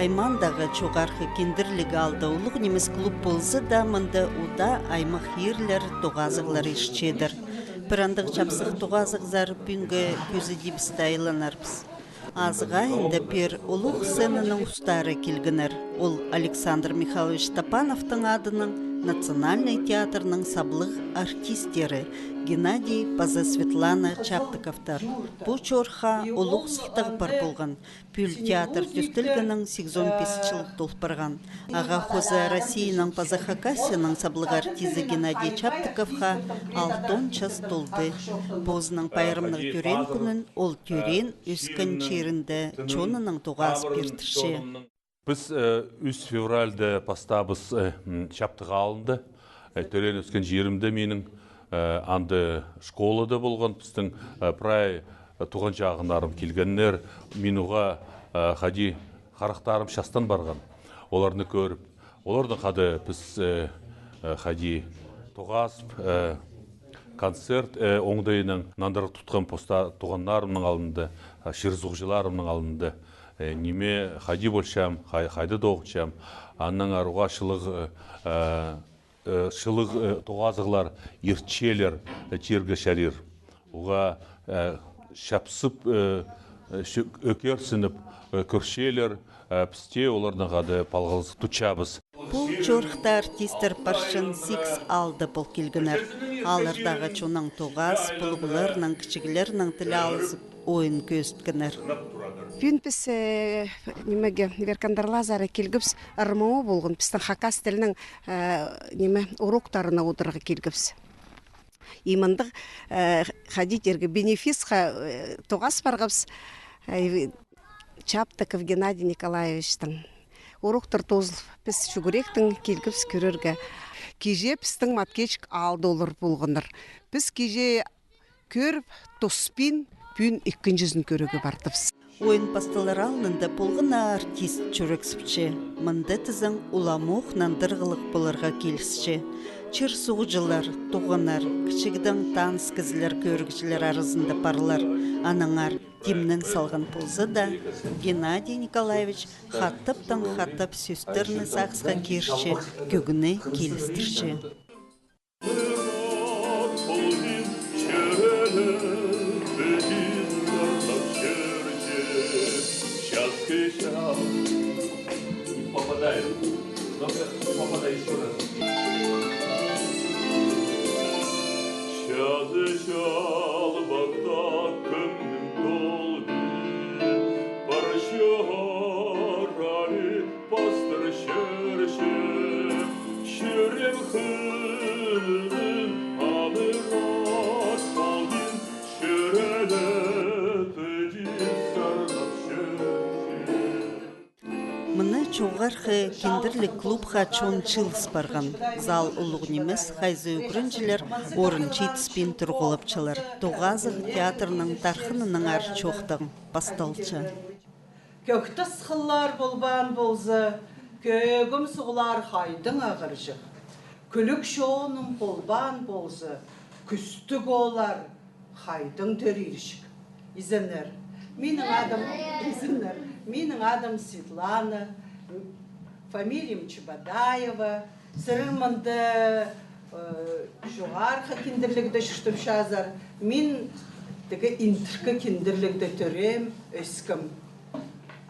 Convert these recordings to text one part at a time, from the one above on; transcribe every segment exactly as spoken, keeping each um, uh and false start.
Аймаандағы чоғархы киндірліг аалда улуғ нимес клуб полза даа, мында удаа аймах иирлер, тоғазығлар иртчедір. Пір андағ чапсых тоғазығзар пӱӱнгі кӧзідиибісте айланарбыс. Азығ айында пеер улуғ сценаның устары килгеннер. Ол Александр Михайлович Топановтың адынаң Национальный театрның саблығ артисттері Геннадий паза Светлана Чаптыковтар. Пу чорыхха улуғ сылтағ пар полған. Пӱӱл театр тӧстелгеннең сигізон пис чыл тол парған. Ағаа хоза Россияның паза Хакасияның саблығ артизі Геннадий Чаптыковха алтон час толды. Позының пайрамнығ тӧреен кӱнін ол тӧреен, ӧскен чирінде чонының тоғазып иртірче. Піс, э, ӱс февральда пастаабыс, э, м, Чаптығ аалында. Э, тӧреен ӧскен чирімде минің, э, анда школада полған, пістің, э, прай, э, туған чағыннарым килгеннер, мин уғаа, э, хайди харахтарым частан парған. Оларны кӧріп, оларның хада піс, э, э, хайди тоғазып, э, концерт, э, оңдайынаң нандырығ тутхам поста туғаннарымның алнында, э, чир-суғҷыларымның алнында. Э, ниме, хайди полчам, хай-, хайда тоғынчам, аннаңар уғаа чылығ, э, э, чылығ, э, тоғазығлар иртчелер, э, тирге чарир. Уғаа, э, чапсып, э, э, чӧ-, ӧкерсініп, э, кӧрчелер, э, піс тее оларнаң хада палғалыс тутчабыс. Пу чорыхта артисттер парчан сигіс аалда пол килгеннер. Ааллардағы чоннаң тоғас, пулуғларнаң, кічіглернең тіл алызып, ойын кӧзіткеннер. Пӱӱн піс, э, нимеге, Верк Андарлазар килгебіс, РМО полған, пістің хакас тілінің, э, ниме, уроктарына одырарға килгебіс. И мындағ, э, хайди тирге, бенефисха, э, тоғас парғабыс, э, Чаптыков Геннадий Николаевичтің. Уроктар тоозыл, піс чӱгӱректең килгебіс кӧрерге. Кичее пістің Маткечик аалда олар полғаннар. Піс кичее кӧріп, тоспин, пӱӱн ікінҷізін кӧрерге пардыбыс. Ойын пасталар алнында полған на артист чӱрексіпче. Мында тізең, уламох нандырығлығ поларға килісче. Чир-суғҷылар, туғаннар, кічігдең таныс кізілер кӧрігҷілер аразында парлар. Аннаңар тимнен салған полза даа, Геннадий Николаевич хатаптаң хатап сӧстерні сағысха кирче, кӧгні килістірче. Не попадаю. Ну-ка, не попадай ещё раз. Чазы чалбахта кӧңнім толды, парча арали пастыр чӧрче, чӱреем хылын амырат полдым, чӱреем піди сарнап чӧрче. Мына чоғархы киндірліг клубха чон чыылыс парған. Зал улуғ нимес, хайзы ӱгренҷілер орын читіспин турғлапчалар. Тоғазығ театрның тархынынаңар чоохтаң пасталча. Кӧк тас хыллар полбаан полза, кӧгім суғлар хайдың ағырҷых. Кӱлӱк чоным полбаан полза, кӱстіг ооллар хайдың тӧрирҷік. Изеннер. Минің адым, изеннер. Минің адым Светлана, фамилиям Чебодаева. Сірер мында, э, чоғархы киндірлігде чуртапчазар. Мин тігі индіркі киндірлігде тӧреем, ӧскем.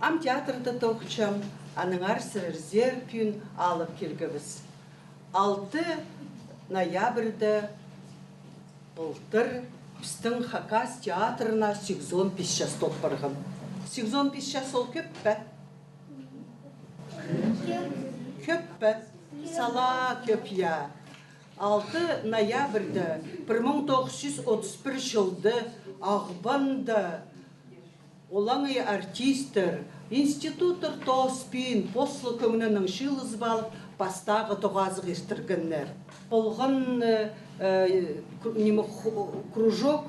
Ам театрда тоғынчам, аннаңар сірерзер пӱӱн алып килгебіс. Алты ноябрьда Былтыр пістің хакас театрына сигізон пис час тол парған. Сигізон пис час ол кӧп пе? Кӧп пе? Сала кӧп, я. Алты ноябрьда, пір муң тоғыс чӱс отыс пір чылда Ағбанда олаңай артисттер, институттар тооспин, пос ла кӧңнінең чыылызып алып, пастағы тоғазығ иртіргеннер. Полған, э, э, кру-, ниме, ху-, кружок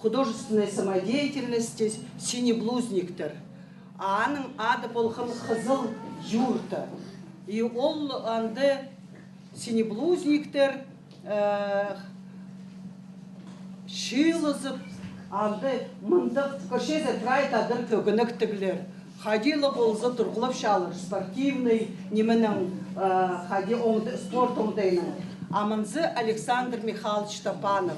художественной самодеятельности «Синеблузниктер». Аның ады полған «Хызыл юрта». И ол анда синеблузниктер, э, чыылызып, анда мындағ, кӧрчезер, прай тадар кӧгенектіглер. Хайди ла полза турғлапчалар спортивный нименең, э, хайди оңды-, спорт оңдайынаң. Амынзы Александр Михайлович Топанов.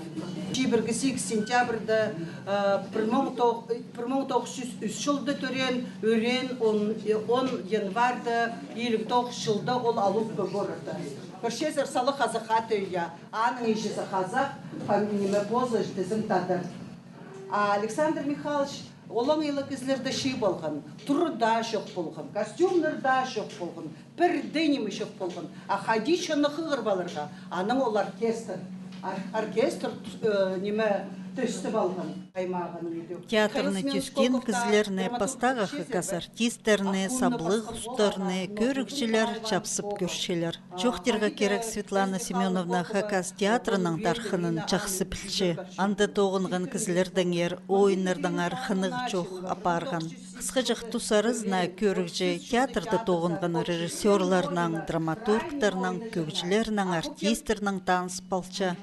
Чибіргі сигіс сентябрьда, э, пір муң тоғ-, пір муң тоғыс чӱс ӱс чылда тӧреен, ӧреен он, э, он январьда илиг тоғыс чылда ол Алупка городта. Пір чезер сала хазах ат ӧӧ, аның иҷезі хазах, фами-, ниме, позы тізім тадар. А Александр Михайлович олаң ила кізілерді чыып алған, туры даа чох полған, костюмнар даа чох полған, пір дее ниме чох полған. А хайди чонны хығырып аларға, анаң ол оркестр, ор-, оркестр, э, ниме, тӧстеп алған. Аймағының идӧк. Театрны тӧскен кізілерні, пастағы хакас артистерні, саблығ устарны кӧрігҷілер чапсып кӧрчелер. Чоохтирға кирек, Светлана Семёновна хакас театрының тархынын чахсы пілче. Анда тоғынған кізілердеңер, ойыннардаңар хынығ чоох апарған. Хысхаҷах тус аразына кӧрігҷі театрда тоғынған режиссёрларнаң, драматургтарнаң, кӧгҷілернең, артистернең таныс полча.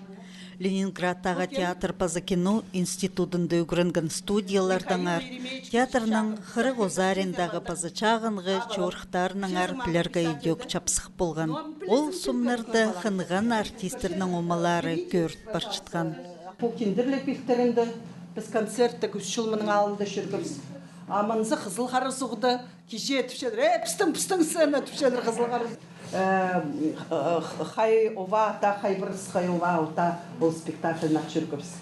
Ленинградтағы театр паза кино институдында ӱгренген студиялардаңар, театрның хырығ озариндағы паза чағынғы чорыхтарынаңар пілерге идӧк чапсых полған. Ол сомнарда хынған артистернің омалары кӧріт парчатхан. Пу киндірліг пилтірінде піс концертте ӱс чыл мының алнында чӧргебіс. Амынзы Хызыл Хара суғда кичее тіпчелер, э, пістің, пістің сцена тіпчелер Хызыл Хара. Э, э, хай ова, та хай піріс, хай ова, та ол спектакльнең чӧргебіс.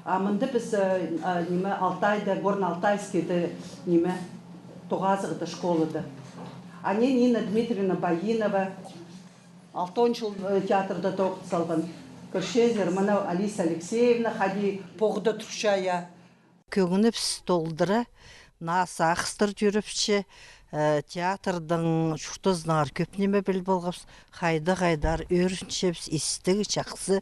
А мында піс, э, а, ниме, Алтайда, Горно-Алтайскийде, ниме, тоғазығда школада. Ане Нина Дмитриевна Баинова, алты-он чыл, э, театрда тоғын салған. Кӧрчезер, мына Алиса Алексеевна хайди поғда турча, я. Кӧңнібіс толдыра, наа сағыстар тӧрепче, э, театрдың чуртазынаңар кӧп ниме піліп алғабыс, хайда-хайдар ӧрінчебіс, истіг, чахсы,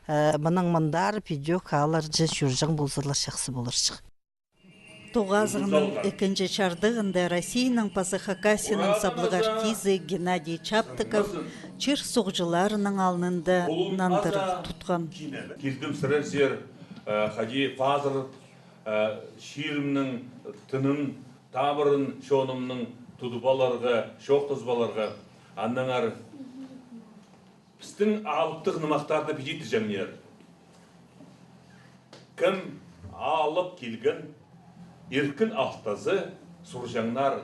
э, мының мындар підӧк аалларҷа чӧрҷең ползалар, чахсы поларҷых. Тоғазығның ікінҷі чардығында Россияның паза Хакасияның саблығ артизі Геннадий Чаптыков чир суғҷыларының алнында нандыр тутхан. Килдім сірерзер, э, хайди пазыр, э, чирімнің тынын, табырын чонымның тудып аларға, чоохтазып аларға, аннаңар пістің алыптығ нымахтарны піди тіҷеңнер. Кем алып килген иркін алтазы, сурҷаңнар,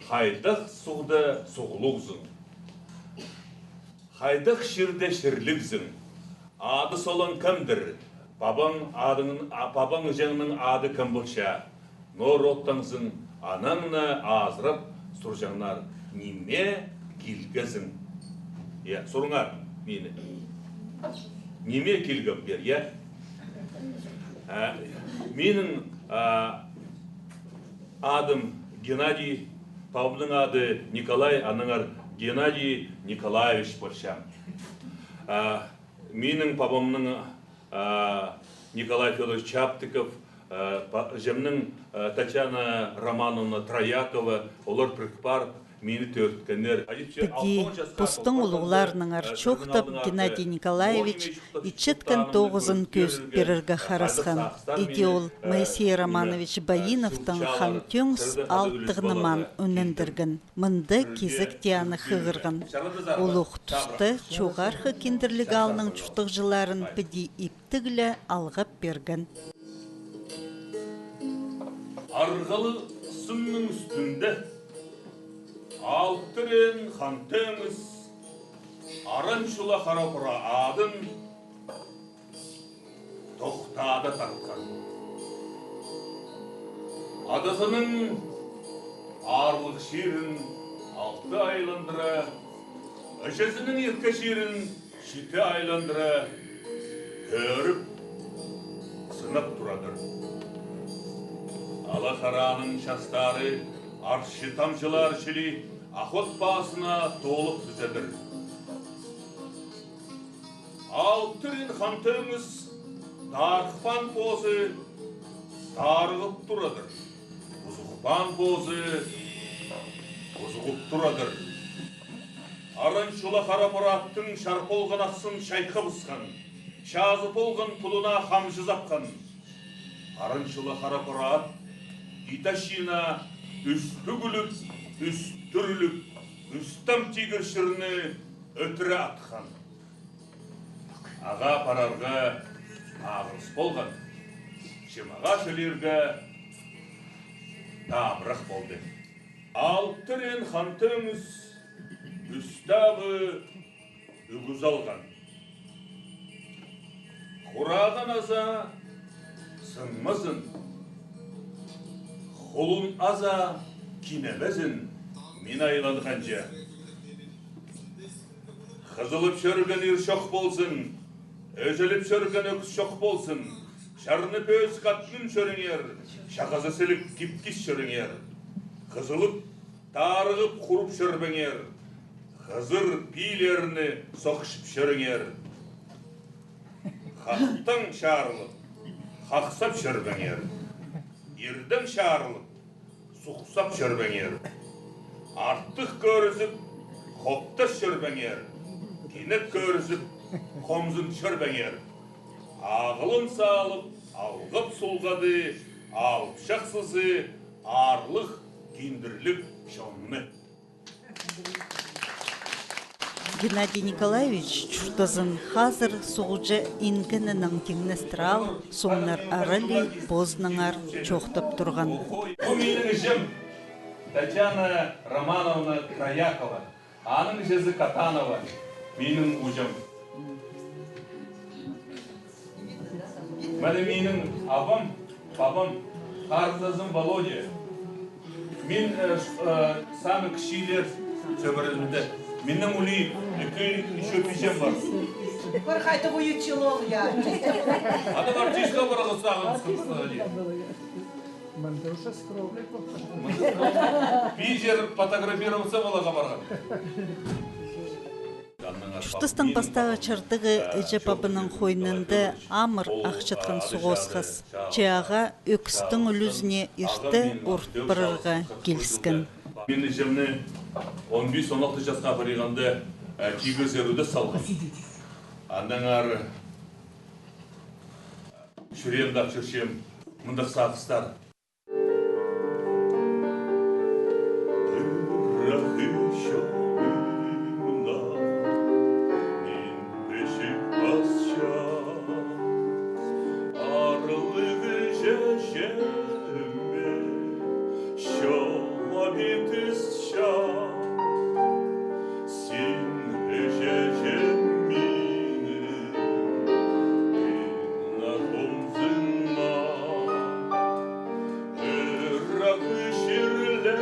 хайдағ суғда суғылығзың? Хайдағ чирде чирлігзің? Ады солаң кемдір? Пабаң адың, а, пабаң іҷеңнің ады кем полча? Ноо родтаңзың, анаң на азырап сурҷаңнар, ниме килгезің? Я, сурыңар мині. Ниме килгем пеер, я? А, минің, а, адым Геннадий, пабамның ады Николай, аннаңар Геннадий Николаевич полчам. А, минің пабамның, а, Николай Фёдорович Чаптыков, а, па-, іҷемнің, а, Татьяна Романовна Троякова, олар пірік парып, мині тӧрткеннер. Піди постың улуғларынаңар чоохтап, Геннадий Николаевич итчеткен тоғызын кӧзіт пирерге харасхан. Иди ол Моисей Романович Баиновтың «Хан Тӧңіс» алыптығ нымаан ӱннендірген. Мында кизекте аны хығырған. Улуғ туста Чоғархы Киндірліг аалның чуртағҷыларын піди иптіг ле алғап пирген. Арғалығ сынның ӱстӱнде алыптырин Хан Тӧңіс аран чула хара-пыра адын тохтада тартхан. Адазының аарлығ чирін алты айландыра, іҷезінің ирке чирін читі айландыра, кӧріп, сынап турадыр. Ала Хараның частары арчы тамҷылар чіли ах от пазына толып тӱзедір. Алыптырин Хан Тӧңіс тарыхпаан позы тарығып турадыр, пузухпаан позы пузуғып турадыр. Аран чула хара-пыра аттың чарып полған ахсын чайхап ысхан, чазып полған пудына хамҷы сапхан. Аран чула хара-пыра ат ит ачина Ӱс тӱгӱліп, ӱс тӱрліп, ӱс там тигір чирні ӧтіре атхан. Ағаа парарға ағырыс полған, чымағаа чӧлирге табырах полды. Алтырен хан теңіс ӱс табы ӱгӱс алған. Хурағын аза сынмазын, хулун аза кинемезін мин айланғанҷа. Хызылып чӧрген ир чох ползын, ӧзіліп чӧрген ӧкіс чох ползын, чарны пӧзік ат мӱн чӧріңер, чағазы сілік кип-кис чӧріңер. Хызылып, тарығып, хурып чӧрбеңер, хызыр пиилерні сохчып чӧріңер. Хахтаң чарылып, хахсап чӧрбеңер. Ирдең чарылып, сухсап чӧрбеңер. Артых кӧрізіп, хоптас чӧрбеңер. Кинек кӧрізіп, хомзын чӧрбеңер. Ағылын салып, алғап сулғады алып чахсызы аарлығ киндірліг чонны. Геннадий Николаевич чуртазын хазыр суғҷы иңгенінең тиңнестіре ал, сооннар аралай позынаңар чоохтап турған. Пу минің іҷем Татьяна Романовна Троякова, аның іҷезі Катанова, минің ууҷам. Мына минің абам, пабам, харындазым Володя. Мин, э, ш-, э, самый кічіглер чӧбірезімде. Минің улуғ ікі, ещё пиҷем пар. Пір хайдағ уйучыл ол, я. Анаң артистка парарға сағынысхан. Пиҷер фотографироваться поларға парған. Чуртастың пастағы чардығы іҷе-пабаның хойнында амыр ахчатхан суғ осхас. Че ағаа ӧкістің ӱлӱзіне ирте орт парарға киліскен. Мин іҷемні он пис, он алты часха парғанда, э, тигір сӧріде салған. Аннаңар чӱреемде чӧрчем мындағ сағыстар. Ыраххы чонымнаң мин пічік пасчам, аарлығ іҷеме чолап ит ысчам. Син, іҷем, минің, ина хомзынма. Ырах чирлерде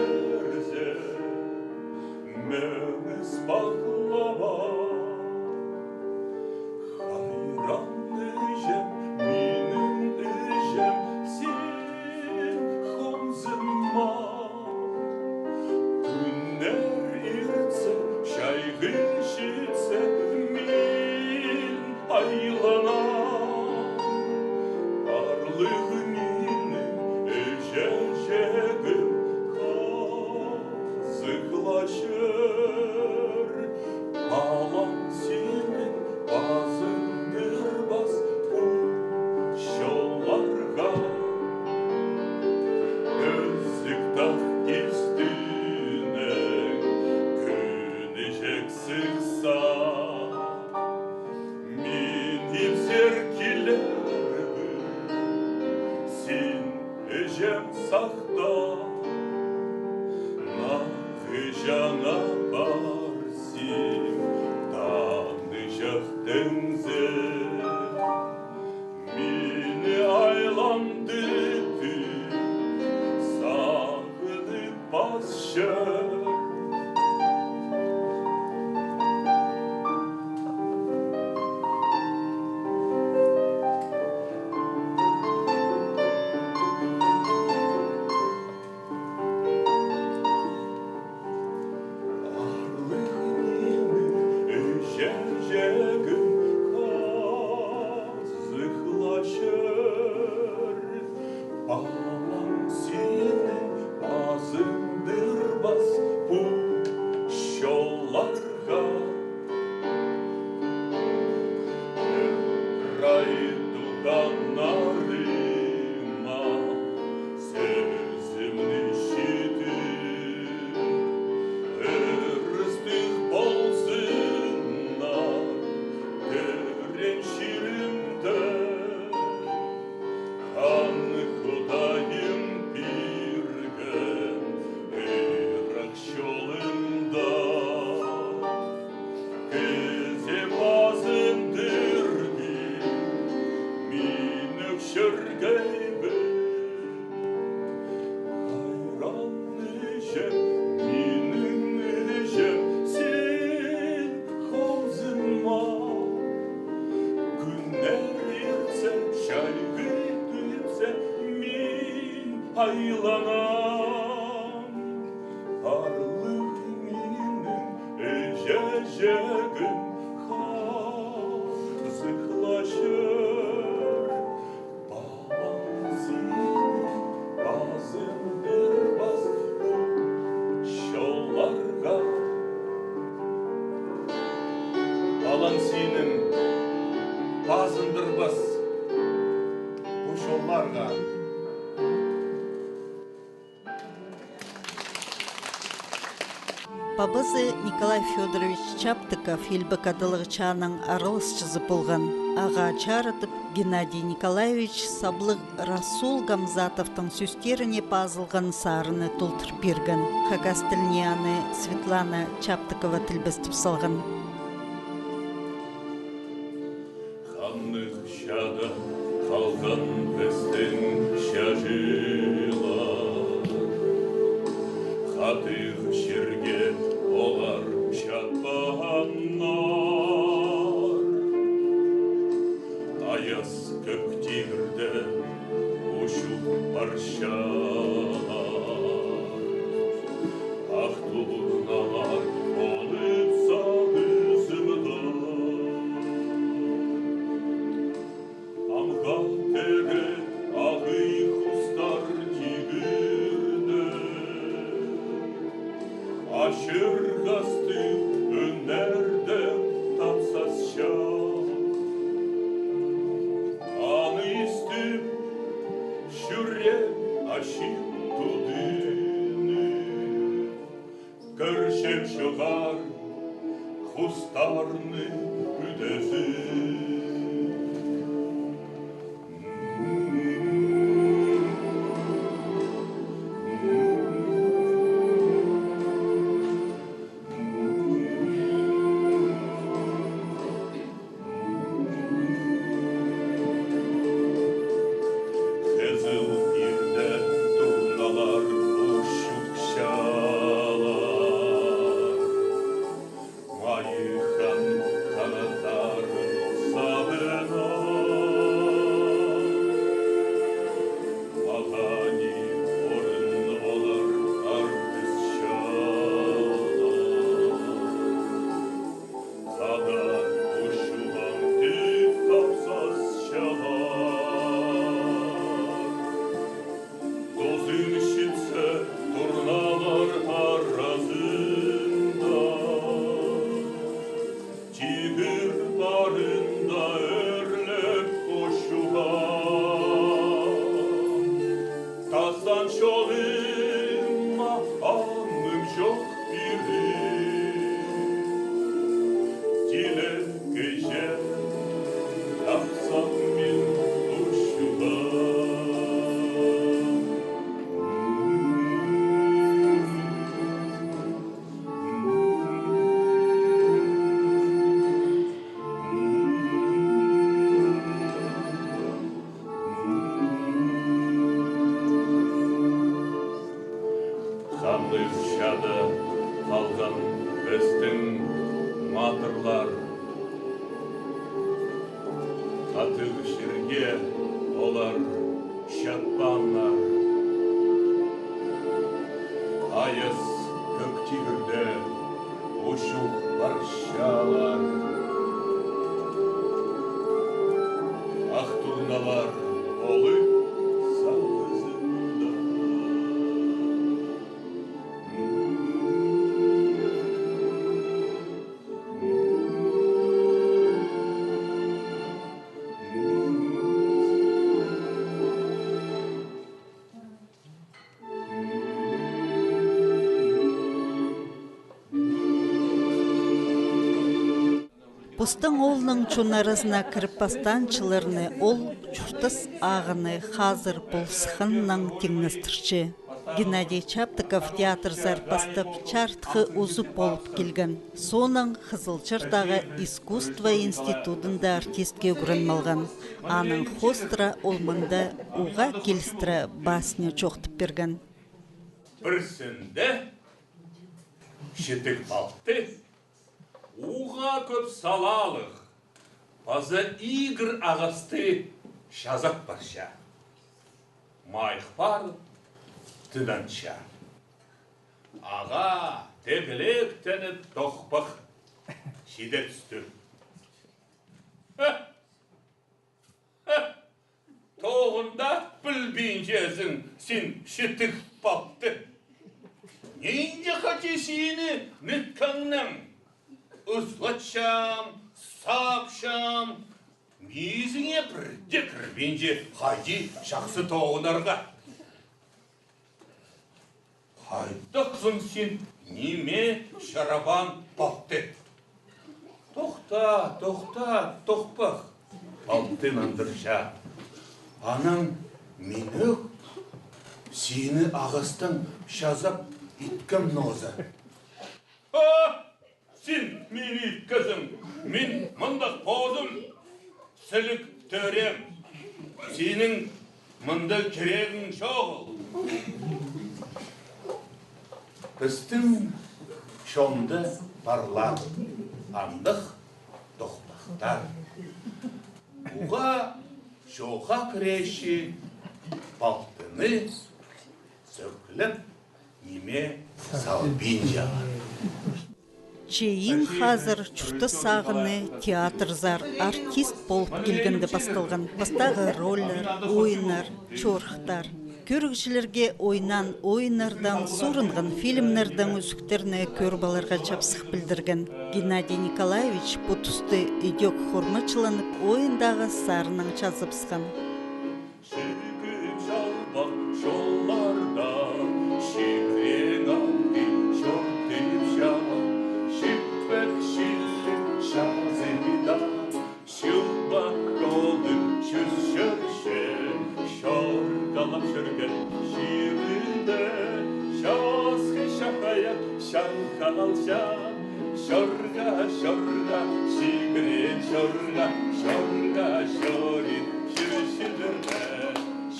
мӧңіс пахлаба. Хайран іҷем, минің іҷем, син хомзынма. Кӱннер иртсе, чайғы читсе, мин айланам. Аарлығ минің іҷем-іҷегім, хазыхлачыр. Палаң синің пазыңдыр пас, пу чолларға. Пӧзік тағ кистінең кӱнҷек сыхса, мин ипсер килербін, син, іҷем, сахта. Нағ іҷеңе парзам, таныҷахтың зе. Мині айландырып, сағынып пасча. Айланам, парлығ минің іҷе-іҷегім, хазых лачыр. Палаң синің пазындырбас пу чолларға. Палаң синің пазындырбас пу чолларға. Пабазы Николай Фёдорович Чаптыков илбек адалығ чааның араласчызы полған. Ағаа чарыдып, Геннадий Николаевич саблығ Расул Гамзатовтың сӧстеріне пазылған сарынны толдыр пирген. Хакас тіліне аны Светлана Чаптыкова тілбестеп салған. Ханнығ чаада халған пістің чаҷылар, хатығ чирге олар чатпааннар. Аяс кӧк тигірде учуп парчалар. Ах турналар олып сағызымда. Амға тірі ағый хустар тигірде. Ачырғастығ ӱннерде тапсасча. Аны истіп, чӱрек ачым тудынып, кӧрчем чоғар хустарның ӱдезін. Хызыл ирде турналар учупчалар. Майыхан ханаттарын сабына. Мағаа орын олар артысчалар. Хада учуған тіп тапсасчалар. Тузым читсе турналар аразында, тигір парын даа ӧрлеп учуған. Тастан чолыма амым чох пирим, тиле кізі тапсам мин учуға. Ханнығ чаада халған пістің матырлар. Хатығ чирге олар чатпааннар. Айас кӧк тигірде учуп парчалар. Ах турналар олып сағызында. Постың оолның чон аразына кіріп пастаан чылларны ол чуртас ағаны хазыр пол сыхханнаң тиңнестірче. Геннадий Чаптыков театрзар пастап чарытхы узуп полып килген. Соонаң Хызылчардағы искусство институдында артистке ӱгреніп алған. Аның хоостыра ол мында уғаа килістіре басня чоохтап пирген. Пірсінде чітіг палты, уғаа кӧп салаалығ паза игір ағасты чазап парча. Майых парып, тынанча. Ағаа тегілектеніп тохпах чиде тӱсті. Хе! Хе! Тоғында пілбинчезің син, чітіг палты. Нинҷе хати сині ниткеңнең? Ызлатчам, сапчам, мизіңе пір дее кірбинче хати чахсы тоғынарға. Хайдағзың син, ниме чарабаан палты? Тохта, тохта, тохпах, палты нандырча. Анаң мин ӧк сині ағастаң чазап иткем нооза. А! Син мині иткезің, мин мындағ позым, сіліг тӧреем. Синің мында кирегің чоғыл. Пістің чонда парлаан андағ тохпахтар. Уғаа чоохха кірерге палтыны сӧклеп, ниме салбинчалар. Че иң хазыр чуртас сағыны театрзар артист полып килгенде пасталған. Пастағы рольлер, ойыннар, чорыхтар. Кӧрігҷілерге ойнаан ойыннардаң, суурынған фильмнердең ӱзӱктерні кӧріп аларға чапсых пілдірген. Геннадий Николаевич пу тусты идӧк хормачыланып, ойындағы сарыннаң чазыбысхан. Чиркіп чалбах чолларда, чигірен алды чортып чаа, читпек чилі чазыда, чылбах колып чӱс чӧрче, чорғалап чӧрген чирінде, часхы чахайах чаңхалча. Чорға, чорға, чигірен чорға, чорға чорин чир чідірме.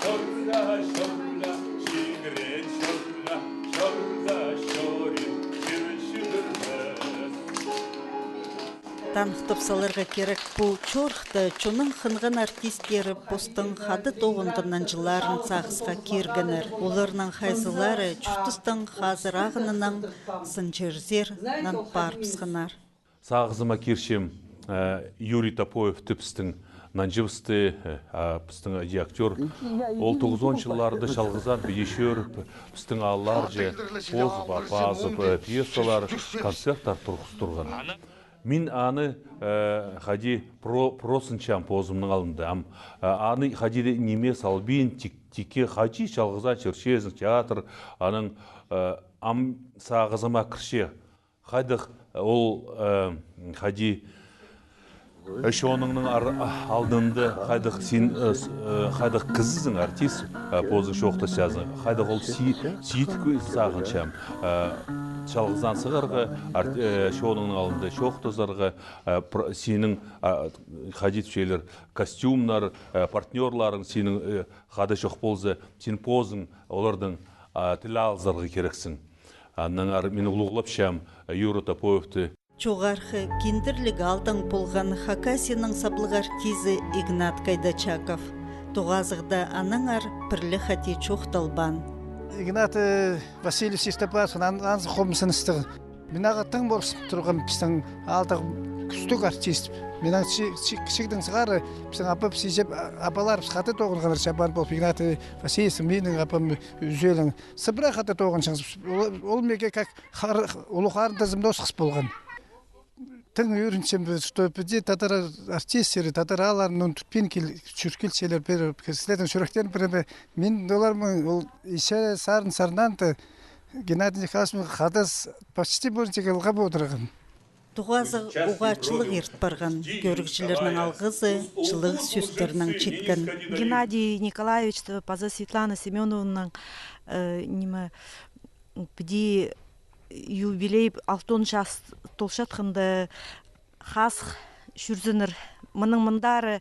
Чорға, чорға, чигірен чорға, чорға чорин чир чідірме. Таныхтап саларға кирек, пу чорыхта чонның хынған артисттері постың хада тоғынған нанҷыларын сағысха киргеннер. Оларның хайзылары чуртастың хазыр ағыннаң сынҷырзар нан парыбысханнар. Сағызыма кирчем, э, Юрий Топоев тіп пістің нанҷыбысты, э, а, пістің, э, актёр. Ол тоғызон чылларда чалғызаан пиҷе чӧріп, пістің аалларҷа позып, а, пазып, э, пьесалар, концерттер турғыс турған. Мин аны, э, хайди про-, просынчам позымның алнында. Ам, э, аны хайди дее ниме салбин, тик-, тикке хайди чалғызаан чӧрчезің, театр, анаң, э, ам сағызыма кірче. Хайдағ ол, э, хайди, э, чоныңның ар-, алнында хайдағ син, э, с-, э, хайдағ кізізің, артист, э, позың чоохтасчазың. Хайдағ ол си-, сидік сағынчам, э, чалғызаан сығарға, ар-, э, чоныңның алнында чоохтазарға, э, пр-, синің, а, хайди тіпчелер, костюмнар, э, партнёрларың синің, э, хада чох полза, син позың оларның, а, тіл алызарға кирексің. Аннаңар мин улуғлапчам Юра Топоевті. Чоғархы киндірліг аалдаң полған Хакасияның саблығ артизі Игнат Кайдачаков. Тоғазығда аннаңар пір ле хати чоохталбаан. Игнат, э, Васильевич Истопаевтың ан-, анзы хомсыныстығ. Мин ағаа тың полыс турғам, пістің аалдағы кӱстіг артист. Минің чи-, чи-, кічігдең сығара пістің апам, сизем, а-, апаларыбыс хада тоғынғаннар, чабан полып, Игнат, э, Васильевич, минің апам ӱзӧлең. Сыбыра хада тоғынчаңмыс. Ол, ол меге как хар-, улуғ харындазым, досхас полған. Тың ӧрінчем, что піди тадар артисттері, тадар аалларын ундутпин кил-, чӧр килчелер, пір, сілернің чӱректерің пірее. Мин оларның ол ише сарын сарнаанда Геннадий Николаевичпен хада с-, почти, можно, чыылғап одырғам. Тоғазығ уғаа чылығ ирт парған, кӧрігҷілернің алғызы чылығ сӧстернең читкен. Геннадий Николаевич паза Светлана Семёновнаның, э, ниме, піди юбилей, алтон час толчатханда хазых чӧрзіннер. Мының мындары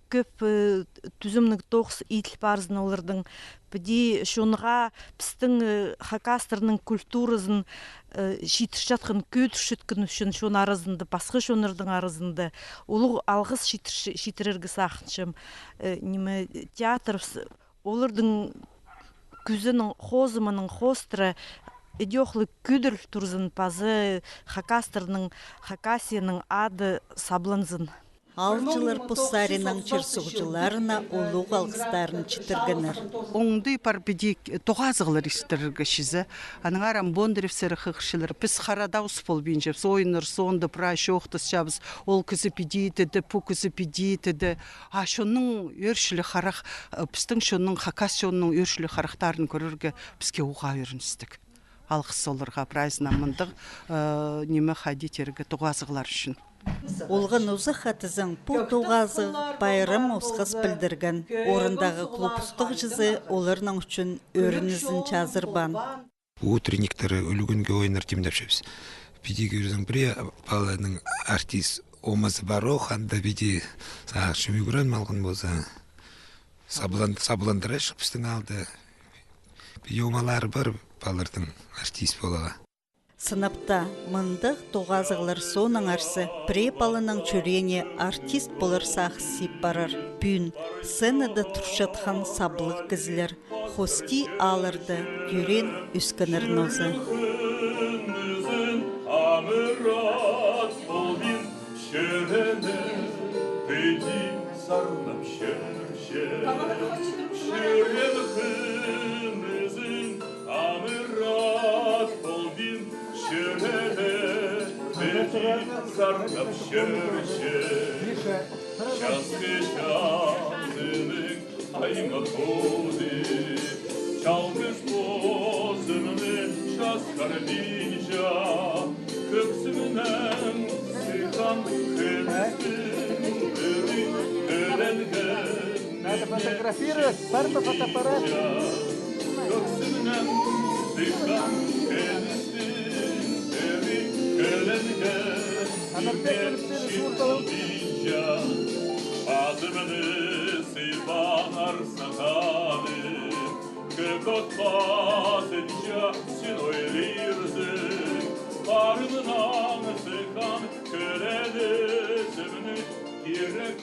кӧп, э, тӱзімніг тоғыс иділ парзын олардың. Піди чонға пістің, э, хакастарның культуразын, э, читірчеткен, кӧдірчеткен ӱчӱн чон аразында, пасха чоннарның аразында улуғ алғыс читір-, читірерге сағынчам. Э, ниме, театр с-, олардың кӱзінің хозымының хоостыра идӧк ле кӧдіріл турзын, паза хакастарның, Хакасияның ады сабланзын. Аалҷылар пос саринаң чир-суғҷыларына улуғ алғыстарын читіргеннер. Оңдай пар піди тоғазығлар истерге чізе. Аннаңар ам Бондаревсер хығырчалар: піс харадаабыс полбинчабыс, ойыннар соонда прай чоохтасчабыс, ол кізі піди тіді, пу кізі піди тіді. А чонның ӧрчіліг харах, э, пістің чонның, хакас чонның ӧрчіліг харахтарын кӧрерге піске уғаа ӧріністіг. Алғыс оларға прайзына мындағ, э, ниме, хайди тирге, тоғазығлар ӱчӱн. Олған узахха тізең, пу тоғазығ пайрам осхас пілдірген. Орындағы клуб устағҷызы оларның ӱчӱн ӧрінізін чазырбаан. Утренниктер, ӱлӱкӱнге ойыннар тимнепчебіс. Піди кӧрзең, пірее паланың артист омазы пар ох, анда піди сағынчам, ӱгрен алған полза, саблан-, сабландырачых пістің аалда. Піди омалары пар палалардың артист поларға. Сынап та, мындағ тоғазығлар соонаңарзы пірее паланың чӱреене артист полар сағыс сип парар. Пӱӱн сценада турчатхан саблығ кізілер хости аалларда тӧреен, ӧскеннер нооза. Чӱреен хынызын амырат полбин, чӱреен петін сарнап чӧрче. Часхы чазының аймах полды, чалғыс позымны часхарбинча, кӧксімнең сыххан хыныстың пірі кӧленген. Надо фотографировать, бар ма фотоаппарат? Кӧксімнең сыххан хыныстың пірі кӧленген. Анар, пек өліп пирі суурталып. Азымны сыйпаңар сағады, кӧк от пазынҷа син ойлирзың, парымнаң сыххан кӧлелізімні кирек.